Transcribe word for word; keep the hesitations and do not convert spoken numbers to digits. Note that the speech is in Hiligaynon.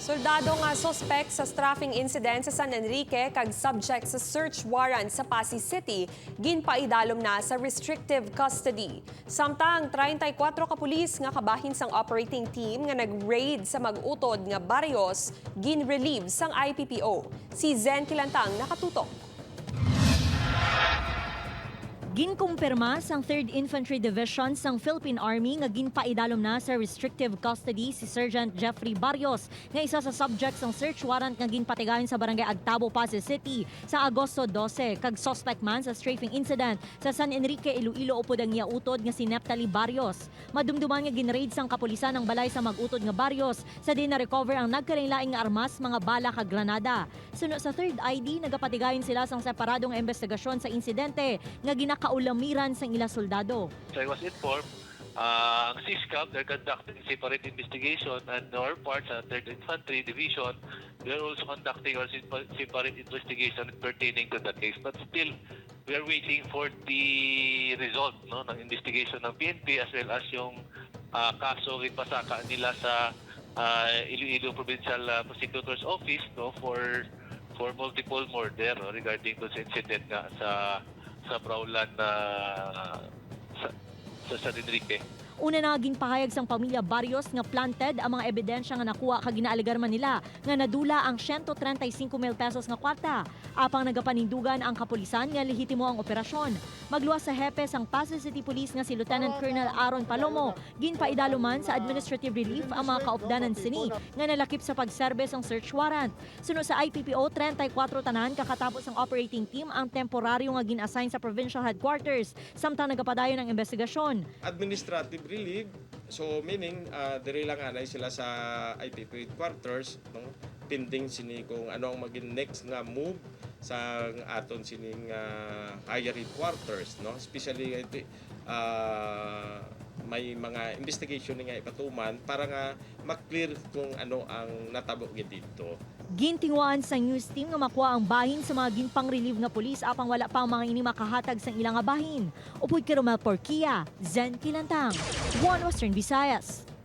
Soldado nga suspek sa strafing incident sa San Enrique kag subject sa search warrant sa Passi City, ginpaidalom na sa restrictive custody. Samtang treinta y cuatro ka pulis nga kabahin sang operating team nga nag-raid sa mag-utod nga barrios, gin-relieve sang I P P O. Si Zen Kilantang nakatutok. Ginkumpirma sang Third Infantry Division sang Philippine Army nga ginpaidalom na sa restrictive custody si Sergeant Jeffrey Barrios, nga isa sa subject sang search warrant nga ginpatigayon sa Barangay Agtabo, Passi City, sa Agosto dose, kag suspect man sa strafing incident sa San Enrique, Iloilo, upod ang iya utod nga si Neftali Barrios. Madumduman nga ginraid sang kapulisan ang balay sa mag-utod nga Barrios, sa diin na-recover ang nagkalainlain nga armas, mga bala kag granada. Suno sa Third I D, nagapatigayon sila sang separado nga imbestigasyon sa insidente nga ginakaulamiran sang ila soldado. So I was informed, uh, ang SISCAP, they're conducting separate investigation, and our part sa Third Infantry Division, we are also conducting our sepa-, separate investigation pertaining to the case. But still, we are waiting for the result, no, ng investigation ng P N P as well as yung, ah, kaso ipasaka nila sa, ah, Iloilo Provincial, ah, Prosecutor's Office, no, for, for multiple murder, no, regarding to sa incident nga sa, sa Brawlan, ah, sa, sa San Enrique. Una na, ginpahayag sang pamilya Barrios nga planted ang mga ebidensya nga nakuha kag ginaalegar man nila nga nadula ang siyento treinta y cinco mil pesos nga kwarta. Apang nagapanindugan ang kapulisan nga lehitimo ang operasyon. Magluwas sa hepe sang Passi City Police nga si Lieutenant Colonel Aaron Palomo, ginpaidalom man sa administrative relief ang mga kaupdanan sini nga nalakip sa pagserbe sang search warrant. Suno sa I P P O, treinta y cuatro tanan kakatapos ang operating team ang temporaryo nga gin-assign sa provincial headquarters, samtang nagapadayon ang investigasyon. Administrative relief, so meaning, ah, diri lang anay sila sa I P P O headquarters, no? Pending sini kung ano ang maging next nga move sa aton sining, ah, higher headquarters, no? Especially, I thi-, ah, may mga investigation nga ipatuman para nga ma-clear kung ano ang natabo gid didto. Gintinguhaan sa news team nga makuha ang bahin sa mga ginpang-relieve nga pulis, apang wala pa ang mga ini makahatag sang ila nga bahin. Upod kay Romel Porquia, Zen Kilantang, One Western Visayas.